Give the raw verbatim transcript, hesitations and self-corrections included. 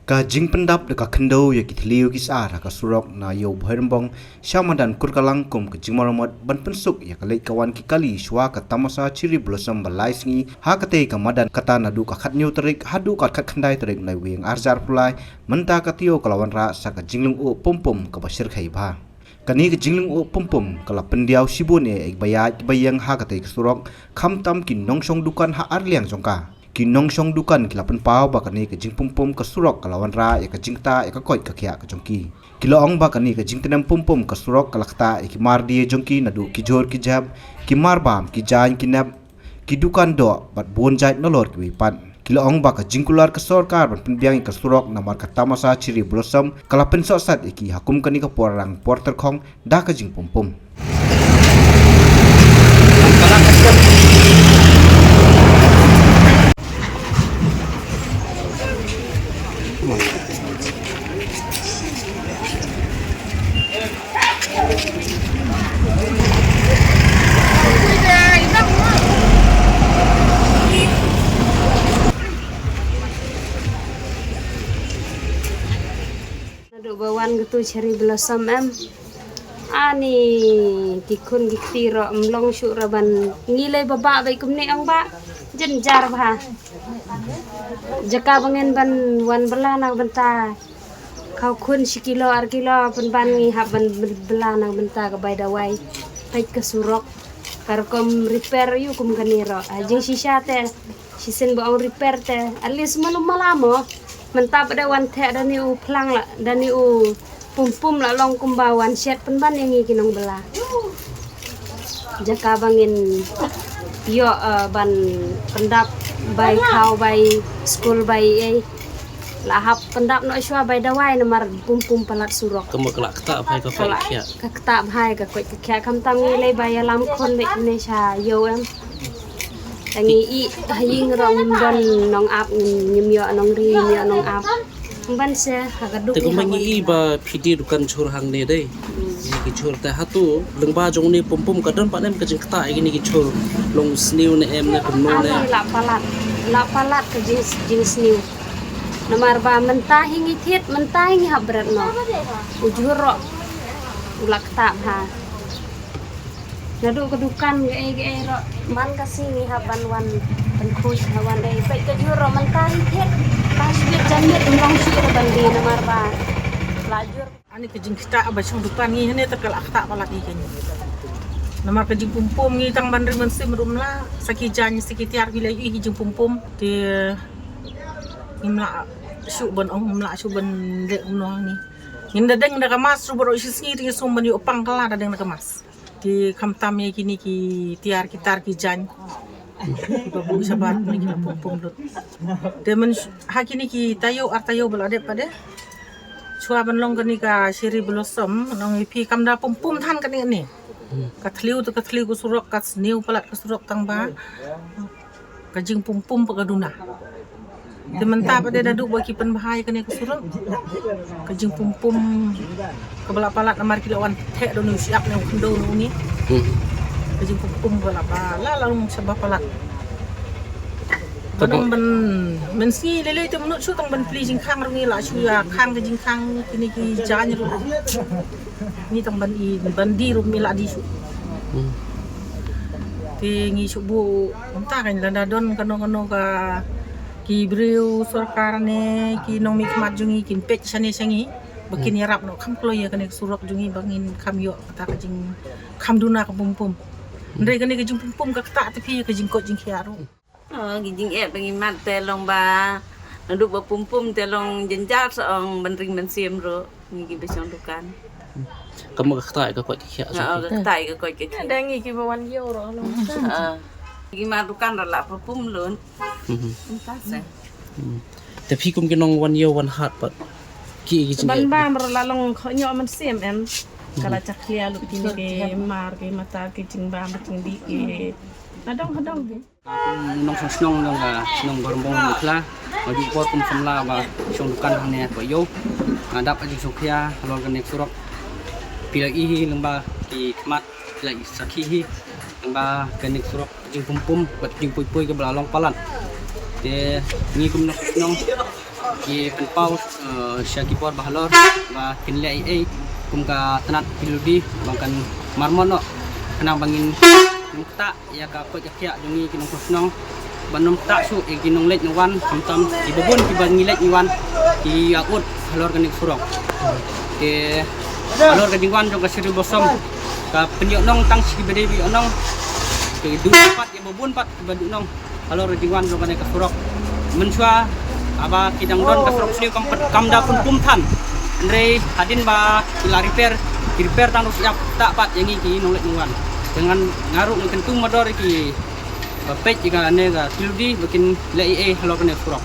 Ka jingpyndap da ka khyndew ïa ki thliew ki sar ha ka surok na Ïew Bhoirymbong sha madan Kurkalang kum ka jingmaramot ban pynsuk ïa ka leit ka wan ki kali shuwa ka tamasa Cherry Blossom ba lai sngi ha katei ka madan, kata naduh ka khathynñiew tarik haduh ka khatkhyndai tarik Naiwieng arhajar arphew lai. Mynta ka taïew ka la wanrah sa ka jinglyngngoh pum pum kaba shyrkhei bha. Kane ka jinglyngngoh pum pum ka la pyndiaw shibun ïa kiba ïaid kiba ïeng ha katei ka surok, khamtam ki nongshong dukan ha arliang jong ka. Ki nongshong dukan ki la pynpaw ba kane ka jingpum pum ka surok ka la wanrah ïa ka jingktah ïa ka koit ka khiah ka jong ki. Ki la ong ba kane ka jingtnem pum pum ka surok ka la ktah ïa ki mardie jong ki naduh ki jhur ki jhep, ki marbam, ki jaiñ ki nep, ki dukan doh bad bun jait nalor kiwei pat. Ki la ong ba ka jingkular ka sorkar ban pynbiang ïa ka surok namar ka tamasa Cherry Blossom ka la pynsohsat ïa ki ha kum kane ka por rang por tyrkhong da ka jingpum pum. Naduh ba wan katu Cherry Blossom em. Ani ki khun ki kti ruh ym long shuh ruh ban ngi lei ba bah bad kumne ong ba jynjar bha. Jaka ba ngin ban wan bylla na bynta khaw khun shi kilo ar kilo pynban ngi hap ban bylla na bynta ka bai dawai. Peit ka surok ka rukom repair ïa kum kane ruh. Ha jingshisha te shisien ba ong repair te at least malu mala mo. Mynta pat da wan theh da ni u phlang la da ni u pum pum la long kumba wan shet pynban ïa ngi ki nongbylla. Jaka ba ngin ïoh, eh, ban pyndap bai khaw bai skul bai ei. La hap pyndap noh shuwa bai dawai namar pum pum palat surok. Ka mut ka la ktah bha ka koit ka khiah. Ka ktah bha ka koit ka khiah khamtam ngi lei ba ïalam khun bad ne sha ïew em. Te ngi ï ha ïing ruh ngim don nong ap, ngim, ngim ïoh nongri, ngim ïoh nong ap. Ban se ha ka duk. Te kumba ngi ï ba phi die dukan jhur hangne dei. Ki jhur te hato lyngba jong ne pum pum ka don pat em ka jingktah ïa kine ki jhur, long sniew ne em ne kumno ne. Ani la palat, la palat ka jing, jingsniew. Namar ba mynta hi ngi thied, mynta hi ngi hap bret noh. U jhur ruh u la ktah bha. Naduh ka dukan kaei kaei ruh man ka sngi ngi hap ban wan pynkhuid ha wan ei. Peit ka jhur ruh mynta hi thied. Ka shu bit jan miet ym long shuh ruh ban die namar ba la jur. Ani ka jingktah ba shong dukan ngi hangne te ka la ktah palat ïa kane. Namar ka jingpum pum ngi tang ban ring ban sim ruh ym lah, sa ki jaiñ sa ki tiar ki la ïohi ki jingpum pum. Te ngim lah shuh ban ong, ngim lah shuh ban leh kumno ngi. Ngin da deng da ka mask ruh baroh shi sngi te ngi sum ban ïoh pang kylla da deng da ka mask. Te khamtam ïa kine ki tiar ki tar ki jaiñ. Kiba buh shabar kine ki la pum pum lut. Te myn ha kine ki taïew ar taïew ba la dep pat de. Shuwa ban long kane ka Cherry Blossom, nong ïa phi kam da pum pum than kane kane. Ka thliew te ka thliew ka surok, ka sniew palat ka surok tang ba ka jingpum pum pat ka duna. Te mynta pat de naduh ba ki pynbha ïa kane ka surok, ka jingpum pum kaba la palat namar ki la wan theh da une u shyiap ne u khyndew ne une. Hmm. Ka jingpum pum kaba la palat la long shaba palat. Ka dang ban mynsngi lei lei te mynta shu tang ban plie jingkhang ruh ngi la shu ïa khang ka jingkhang kine ki jaiñ ruh. Ngi tang ban i ban die ruh ym lah die shuh. Hmm. Te ngi shu buh mynta kan lada don kano kano ka ki briew sorkar ne ki nongmihkhmat jong ngi kin peit shane sha ngi ba kin ïarap noh kham kloi ïa kane ka surok jong ngi ba ngin kham ïoh kata ka jingkham duna ka pum pum. Hynrei kane ka jingpum pum ka ktah te phi ïa ka jingkoit jingkhiah ruh. Oh, ki jingeh ba ngi mad te long ba naduh ba pum pum te long jynjar sa ong ban ring ban sim ruh ngi kiba shong dukan. Ka mut ka ktah ka koit ka khiah. Oh, ka ktah ka koit ka khiah. Dang ngi kiba wan ïew ruh long. Oh. Ki mad dukan ruh la pum pum lun. Mhm. Mynta se. Hmm. Te phi kum ki nong wan ïew wan hat pat ki, ki jingeh ban bam ruh la long khohñioh mynsiem em. Ka la jakhlia lut kine ki mar ki mata ki jingbam ki jingdih ki. Hadong hadong ki. Kum nongshong shnong jong ka shnong Bhoirymbong Mawkhla, nga ju por kum samla ba shong dukan hangne hapoh ïew. Nga dap ka jingsngewkhia halor kane ka surok. Phi la i hi lyngba ki khmat, phi la i sakhi hi lyngba kane ka surok, ka jingpum pum bad ka jingpui pui kaba la long palat. Te ngi kum nongshong shnong ngi pynpaw Sha ki bor ba halor ba kin leh ei ei kum ka tnat P W D ba kan marmon noh, khnang ba ngin ym ktah ïa ka koit ka khiah jong ngi ki nongshong shnong, ba ym ktah shuh ïa ki nongleit nongwan, khamtam kiba bun kiba ngi leit ngi wan, ki ïa ud halor kane ka surok. Te halor ka jingwan jong ka Cherry Blossom, ka pynïohnong tang shi kiba dei ba ïohnong, te duh pat ïa ba bun pat kiba duhnong halor ka jingwan jong kane ka surok. Mynshuwa haba ki dang don ka surok sniew kam, kam da pynpum than. Hynrei hadien ba ki la repair, ki repair tang ruh, ïa ktah pat ïa ngi ki nongleit nongwan. Te ngan, nga ruh ngan kyntu mardor ïa ki ba peit ïa kane ka P W D ba kin leh ei ei halor kane ka surok.